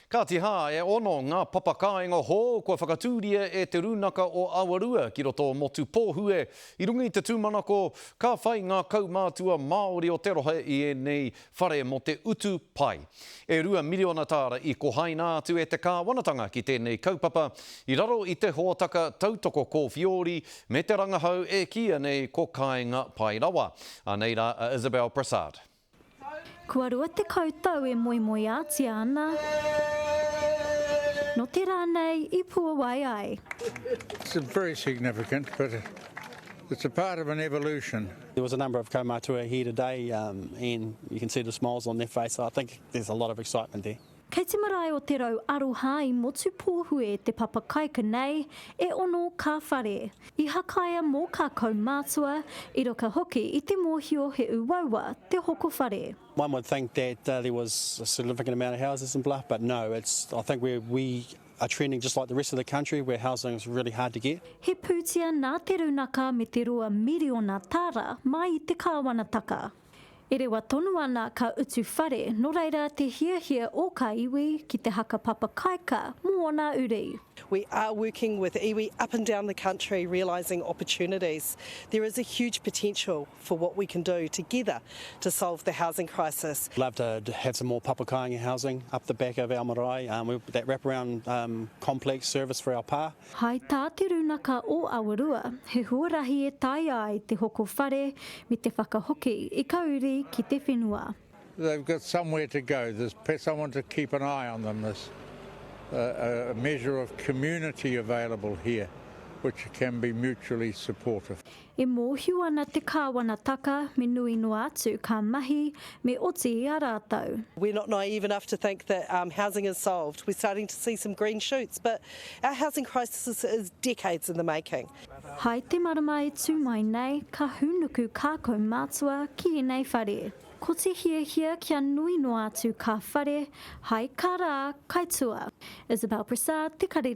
Kāti hā, e ono ngā papa kāinga hou kua whakatūria e Te Rūnaka o Awarua ki roto o Motupōhue i runga i te tūmanako ka whai ngā kaumātua Māori o te rohe i ēnei whare mō te utu pai. E rua miriona tāra i kohaina atu e te kāwanatanga ki tēnei kaupapa i raro i te hōtaka tautoko kōwhiori me te rangahau e kīia nei ko Kāinga Pai Rawa. Anei rā a Isabelle Brassard. Kua 20 tau e moemoeātia ana, nō te rā nei i puawai ai. It's very significant, but it's a part of an evolution. There was a number of kaumātua here today and you can see the smiles on their face, so I think there's a lot of excitement there. Kei te marae o Te Rau Aroha i Motupōhue te papa kaika nei, e ono kā whare. I hakaia mō kā kaumātua, i roka hoki i te mōhio he uaua te hoko whare. One would think that there was a significant amount of houses in Bluff, but no, it's, I think we, we are trending just like the rest of the country where housing is really hard to get. He pūtea nā Te Rūnaka me te roa miriona tāra mai i te kāwanataka. E rewa tonu ana ka utu whare, no reira te hiahia o ka iwi ki te haka papa kaika mo ona uri. We are working with iwi up and down the country realising opportunities. There is a huge potential for what we can do together to solve the housing crisis. Love to have some more papakāinga housing up the back of our marae, um, that wraparound um, complex service for our pā. Hai tā Te Rūnaka o Awarua, he huarahi e taea ai te hoko whare me te whakahoki i ka uri ki te whenua. They've got somewhere to go, there's someone to keep an eye on them, there's a measure of community available here which can be mutually supportive. E mōhio ana te kāwanataka me nui noa atu ka mahi me oti i a rātou. We're not naive enough to think that housing is solved. We're starting to see some green shoots, but our housing crisis is decades in the making. Hai te marama e tū mai nei, ka hūnuku kā kaumātua ki ēnei whare. Ko te hiahia kia nui noa atu kā whare, hai kā rā kai tua. Isabelle Prasad, Te Karere.